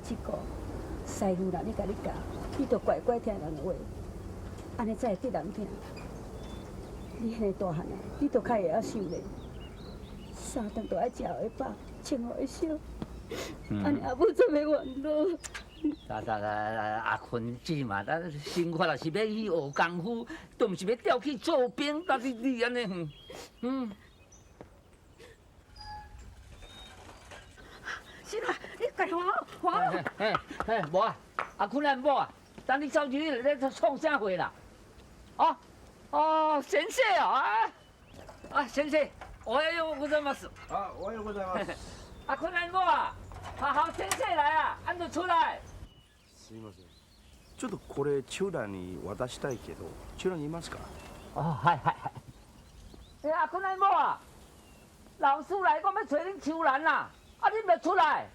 照顾，师傅若咧共你教，你著乖乖听人话，按呢才会得人疼。你遐尔大汉啊，你著较会晓想咧。三顿都爱食予伊饱，穿予伊少，按呢阿母才袂怨恼。来来来来，阿坤姊嘛，咱生活也是欲去学功夫，都毋是欲调去做兵，但是你按呢，嗯。是啦，你家己看好，看好。嘿，嘿，无啊，阿坤阿某啊，等你走入去咧创啥货啦？哦，哦，先生啊，啊，先生，おはようございます。啊，おはようございます。阿坤阿某啊，好好先生来啊，按就出来。すみません。ちょっとこれチュラに渡したいけど、チュラにいますか？哦，はいはいはい。欸，阿坤阿某啊，老師來講欲揣恁秋蘭啦，啊，你袂出來？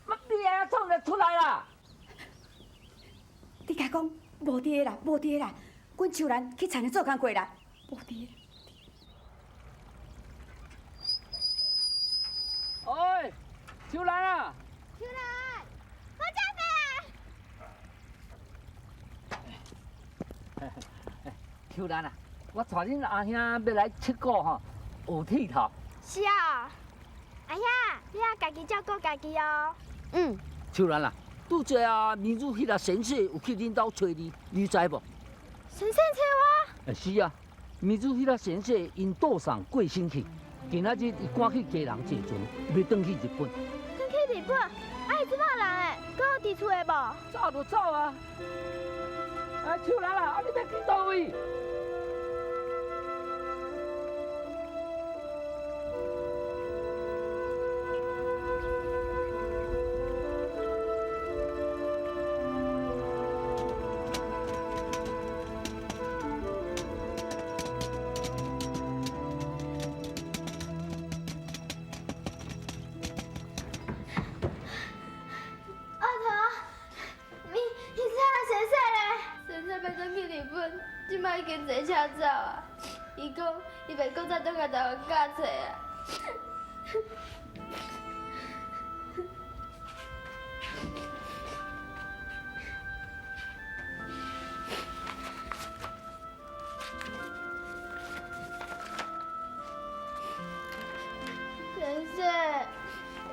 你會創就出來啦？你共講無佇啦，無佇啦，阮秋蘭去田裡做工課啦，無佇。喂，秋蘭啊！秋蘭，我家飛啊！秋蘭啊，我帶恁阿兄欲來七股吼，學鐵頭。是啊，阿兄，你愛家己照顧家己哦。嗯。秋蘭啊，拄才啊，明珠彼个先生有去恁兜揣你，你知無？先生揣我？欸，是啊，明珠彼个先生𪜶倒送過身去，今仔日伊趕去基隆坐船，欲轉去日本。轉去日本？啊，伊這擺人會，閣有佇厝的無？走就走啊！啊，秋蘭啊，啊，你欲去佗位？已經坐車走啊！伊講伊袂閣再轉來台灣教冊啊！先生，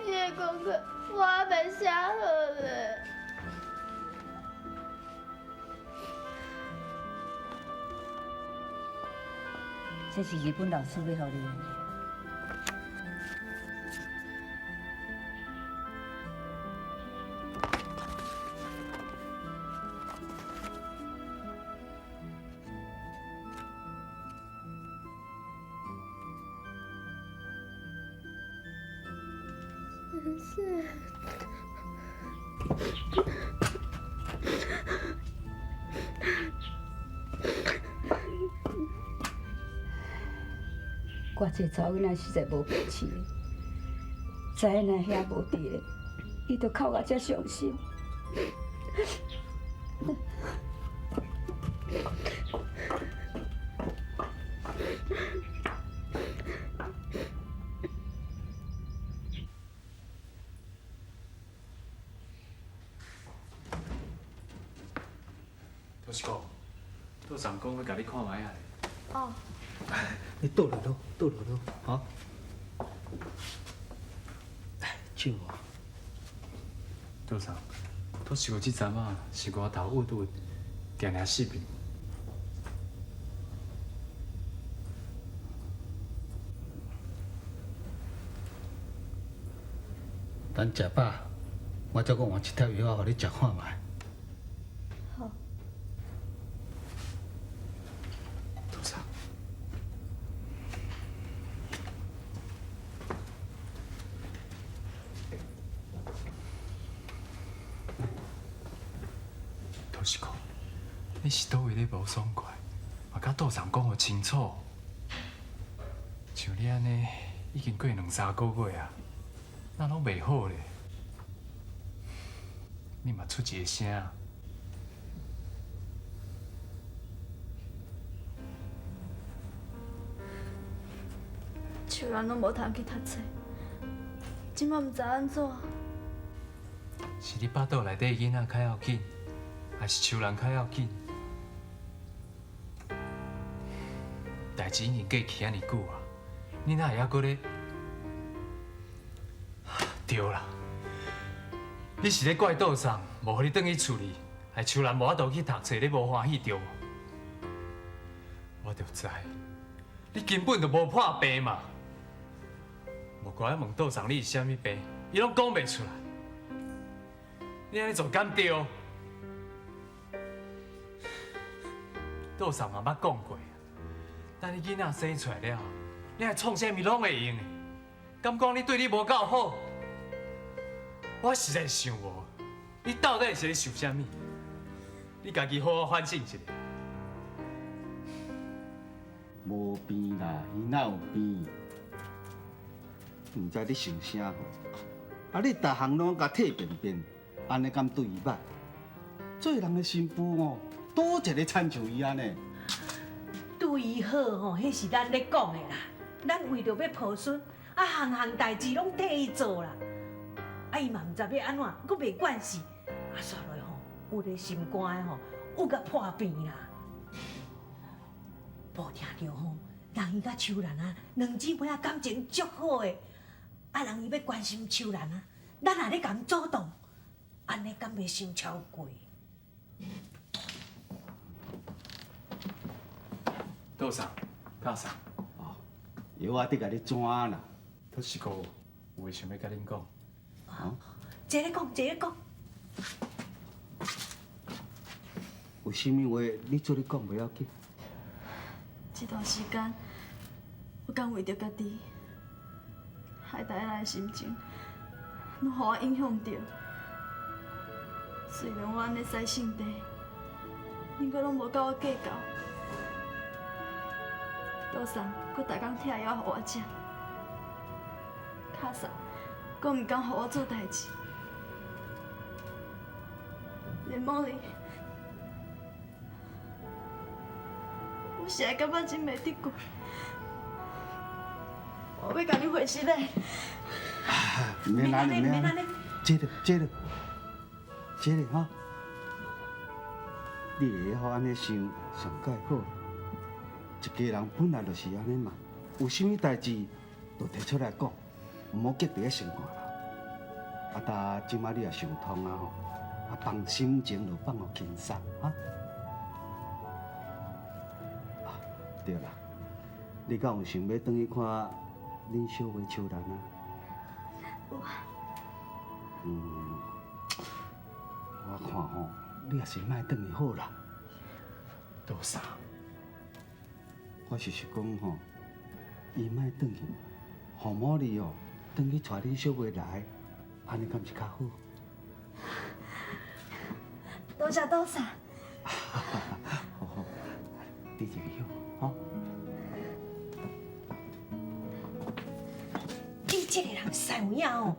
你的功課我還袂寫好咧。這是日本老師欲予你的。先生。我這查某囡仔實在無脾氣，知影阿兄無佇咧，伊就哭甲遮傷心。都是講，道長講欲共你看覓仔。哦。你倒落落，倒落落，哈。來，酒啊。道長，都是我這陣仔是外頭鬱鬱，定定死病。等食飽，我再閣換一帖藥仔，予你食看覓。好。道長。都是講，你是佗位咧無爽快，嘛共道長講予清楚。像你按呢，已經過兩三個月啊，哪攏袂好咧？你嘛出一个聲。秋蘭攏無通去讀冊，這擺毋知按怎。是你腹肚内底囡仔较要紧，还是秋兰较要紧？代志已经过去按呢久啊，你哪会犹阁咧？对啦，你是咧怪道送，无予你转去厝里，害秋兰无法度去读册，你无欢喜对无？我就知，你根本就无破病嘛。无怪我问道送你是啥物病，伊拢讲袂出来。你按呢做敢对？道送嘛捌讲过。等你囡仔生出来了，你爱创啥物拢会用的。敢讲你对你无够好？我实在想无，你到底是咧想啥物？你家己好好反省一下。无病啦，伊哪有病？毋知你想啥货？啊，你逐项拢共替便便，按呢敢对伊歹？做人的新妇哦，佗一个亲像伊按呢？对伊好吼，彼是咱咧讲的啦。咱为著欲抱孙，啊，项项代志拢替伊做啦。啊，伊嘛毋知欲按怎，阁袂惯势。啊，煞落吼，有个心肝的吼，有共破病啦。无听著吼，人伊佮秋兰啊，两姊妹仔感情足好的。啊，人伊欲关心秋兰啊，咱也咧共阻挡，按呢敢袂伤超过？道送，教送。哦，药仔伫共你怎啦？都是个有话想欲共恁讲。哦，坐咧讲，坐咧讲。有啥物话你做咧讲袂要紧。这段时间，我敢为著家己，害大家的心情，拢予我影响著。虽然我按呢使性地，恁阁拢无佮我计较。道送阁逐工拆药予我食，卡送阁毋敢予我做代志，连某你，我实在感觉真袂得过，我欲共你回失礼。免按呢，免按呢，这个，这个，这个哈，你会晓按呢想，上盖好。一家人本来就是按呢嘛，有啥物代志就提出来讲，毋好结伫咧心肝头。啊，但这摆你也想通啊吼，啊放心情就放予轻松哈。啊，对啦，你敢有想欲转去看恁小妹秋兰啊？有啊。嗯，我看吼，你也是莫转去好啦。道送。我是想讲吼，伊莫转去，予某你哦，转去带恁小妹来，按呢敢是较好？多谢多谢。好好，你入去好，吼。你这个人实有影哦，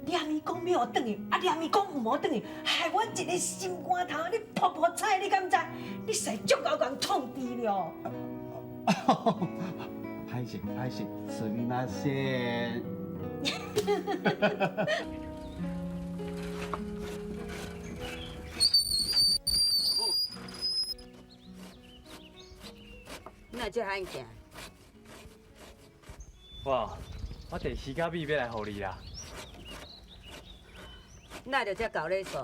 连伊讲欲予转去，啊连伊讲毋予转去，害阮一个心肝头咧噗噗踩，你敢知？你实在足𠢕共创治了。歹势歹势，すみません。你哪这罕行？我提鱼仔米欲来予你啦。哪著遮厚礼数？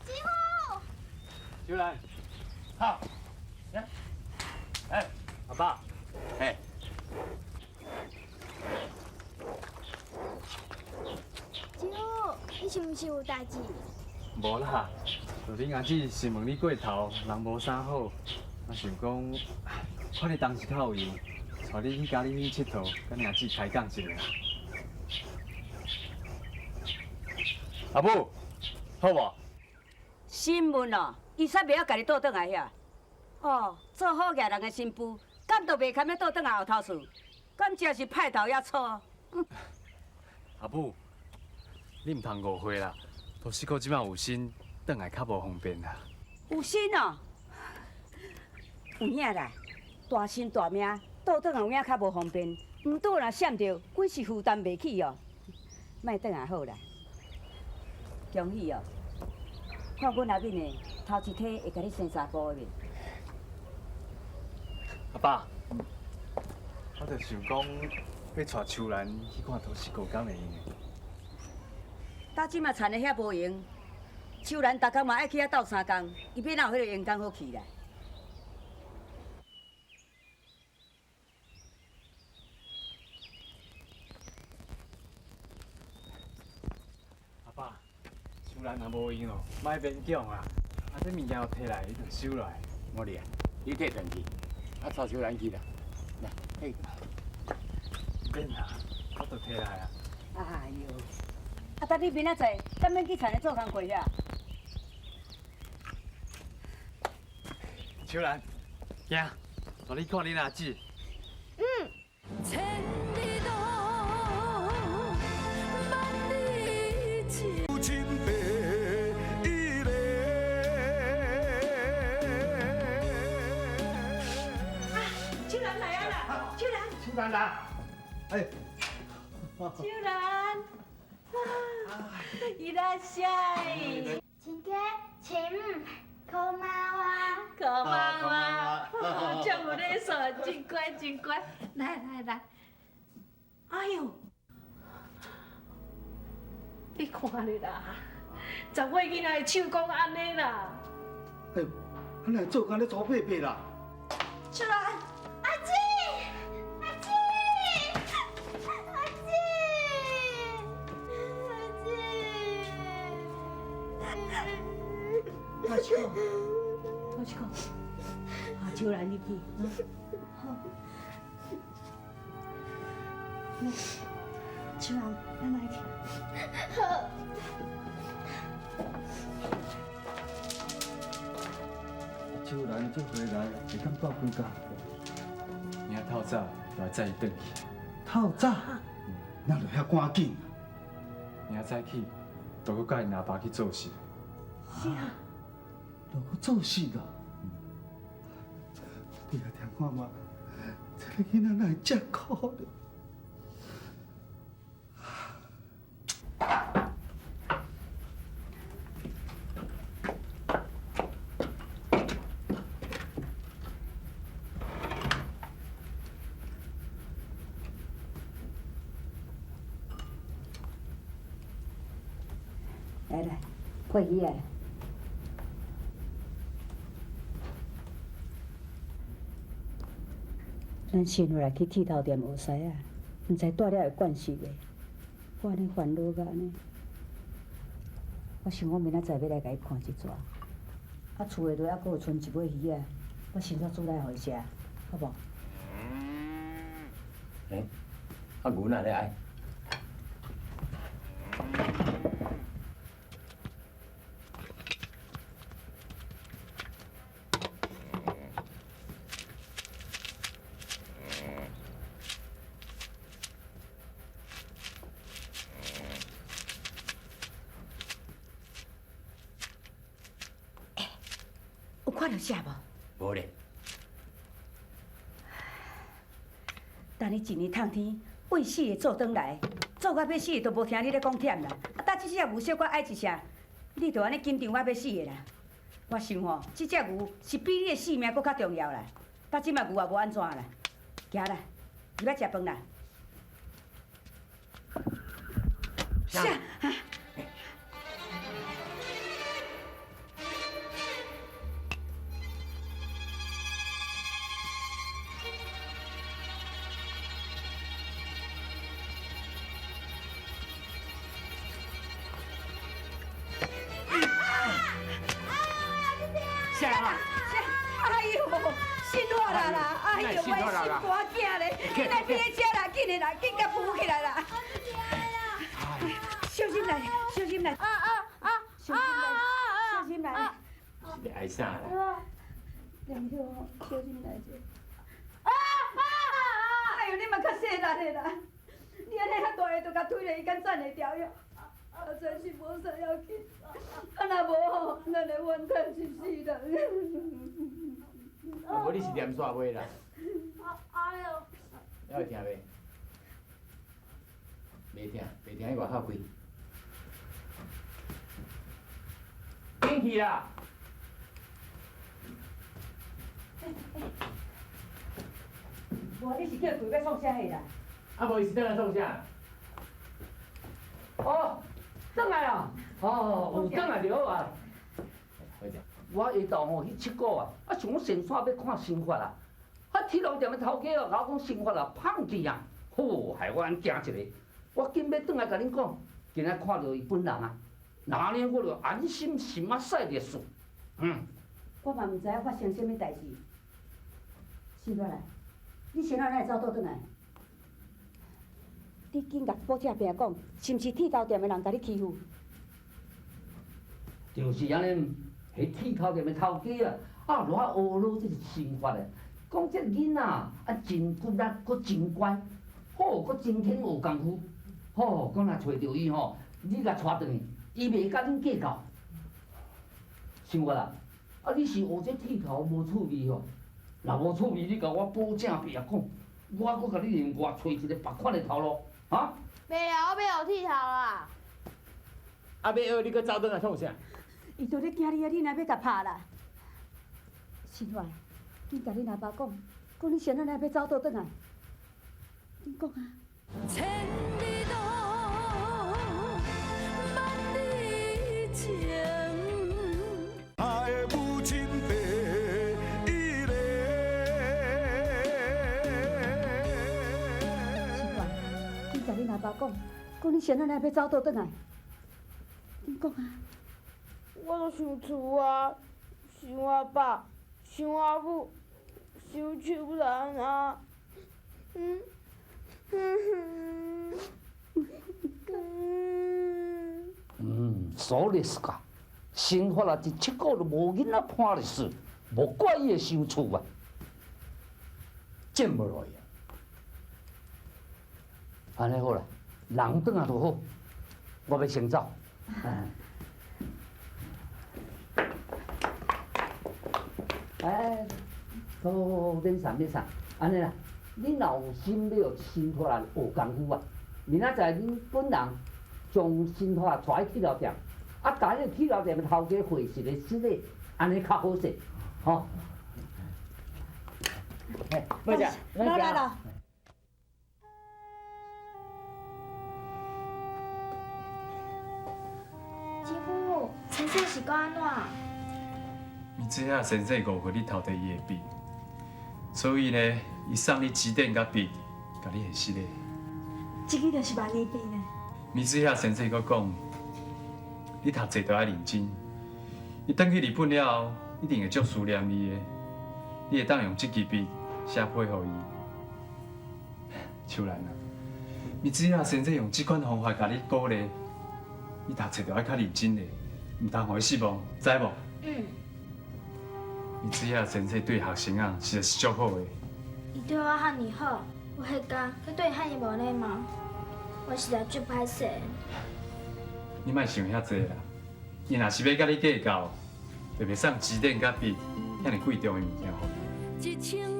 师傅，秋兰，好，来，哎，阿爸，哎，师傅，你是毋是有代志？无啦，就恁阿姊是问你过头，人无啥好，我想讲，看你当时较有闲，带你去嘉里去𨑨迌，佮恁阿姊开讲一下啦。阿母，好无？新闻哦，伊煞袂晓家己倒转来遐。哦，做好额人的新妇，敢都袂堪欲倒转来后头厝，敢真是派头也粗。阿母，你毋通误会啦，都是阁这摆有心，转来较无方便啦。有心哦，有影啦，大身大命，倒转来有影较无方便，毋倒若闪著，鬼是负担袂起哦。莫转也好啦，恭喜哦！看阮阿敏的头一胎会共你生查埔的未？阿爸，我就想讲欲带秋兰去看桃四哥敢会用的。到这马田的遐无闲，秋兰逐工嘛爱去遐斗相共，伊欲哪有彼个闲工好去啦？阿爸，秋兰若无闲哦，莫勉强啊。啊，这物件有提来，伊就收落来。无哩啊，你提转去，啊，带秋兰去啦。来，嘿。免啦，我就提来啊。哎哟，啊，等你明仔载，敢免去田咧做工课遐？秋兰，行，带你看恁阿姊。嗯。千里路，万里情。啊，秋兰来啊啦，秋兰。秋兰来。哎。秋兰，いらっしゃい。亲家，亲，こんばんは。こんばんは。足有礼数，真乖真乖。来来来，哎呦，你看咧啦，十岁囡仔的手讲按呢啦。哎，啊，哪做工咧粗白白啦？秋兰，阿姊，阿姊，阿姊，阿姊。桃子哥，桃子哥，啊，秋兰入去，好。秋兰，咱来去。好。秋兰这回来会当住几工？明仔透早就来载伊转去。透早？那就遐赶紧。明仔早起，就阁佮𪜶阿爸去做事。是啊。就阁做事咯。你也听看嘛，这个囡仔哪会遮可怜？来来，过去啊！咱新妇来去剃头店学师仔，毋知带了会惯势袂？我按呢烦恼甲按呢，我想讲明仔载欲来共伊看一逝。啊，厝内底犹阁有賰一尾鱼仔，我先煞煮来予伊食，好无？欸，啊牛哪咧爱？有看著啥无？无咧。等你一年透天，为死的做转来，做到欲死的都无听你咧讲忝啦。啊，搭这只牛小可矮一些，你就按呢紧张我欲死的啦。我想吼，这只牛是比你的性命阁较重要啦。到这摆牛也无按怎啦，行啦，入来食饭啦。啥？哎呦，死我啦啦！哎呦，我的心肝囝咧，紧来变遮啦，紧的啦，紧共扶起来啦！小心来，小心来！小心来，小心来！是咧爱啥啦？梁兄，小心来者。哎呦，你嘛较细力的啦！你按呢遐大个就共推落，伊敢攢会牢哟？啊，真是无啥要紧，啊若无吼，咱的怨叹是死人。啊，无你是念煞袂啦？哎哟！还会疼袂？袂疼，袂疼，去外口开。紧去啦！无，你是叫鬼欲创啥货啦？啊，无伊是转来创啥？哦，转来啦！哦，有转来就好啊。我下昼吼去七股啊，啊想讲先生欲看新法啊，啊铁路店的头家哦，共我讲新法啊胖去啊，好，害我按惊一个。我紧欲转来共恁讲，今仔看著伊本人啊，那按呢我就安心心啊驶历事。嗯。我嘛毋知影发生啥物代志。新法啊，你先仔哪会走倒转来？你紧共宝姐爸讲，是毋是铁头店的人共你欺负？就是按呢，彼铁头店的头家啊，啊，偌呵咾这个新法的，讲这个囡仔啊真骨力，阁真乖，好，阁真肯学功夫，吼，讲若揣著伊吼，你共带转去，伊袂共恁计较。新法啊，啊你是学这铁头无趣味吼？若无趣味，你共我保证爸讲，我阁共你另外揣一个别款的头路，哈？袂啦，我欲学铁头啦。啊，欲学你阁走转来创啥？伊就咧惊你啊！你若欲共拍啦？新法，紧共恁阿爸讲，讲你先仔欲走倒转来，紧讲啊！千里路，万里情。爱的母亲第一个。新法，紧共恁阿爸讲，讲你先仔欲走倒转来，紧讲啊！我就想厝啊，想阿爸，想阿母，想秋兰啊，嗯，嗯嗯嗯，そうですか。新法啊，一七股就无囡仔伴历史，无怪伊会想厝啊，见无落去啊。按呢好啦，人转来就好，我欲先走。哎，好好好，免送免送，按呢啦，恁若有心欲予新法来学功夫啊，明仔载恁本人将新法带去铁路店，啊，共彼个铁路店的头家会一个失礼，按呢较好势，吼。哎，慢食，来来来。师傅，先生是讲按怎？米子亚先生误会你偷提伊的笔，所以呢，伊送你支点佮笔，共你下失礼。这支就是万年笔呢。米子亚先生阁讲，你读册都爱认真。伊转去日本了后，一定会足思念伊的。你会当用这支笔写批予伊。秋兰啊，米子亚先生用这款方法共你鼓励，你读册就爱较认真咧，毋通予伊失望，知无？嗯。米子亚先生对学生啊，实在是足好的。伊对我遐尔好，有彼工阁对伊遐尔无礼貌，我实在足歹势。你莫想遐济啦，伊若是欲佮你计较，就袂送支点佮笔遐尔贵重的物件予你。一千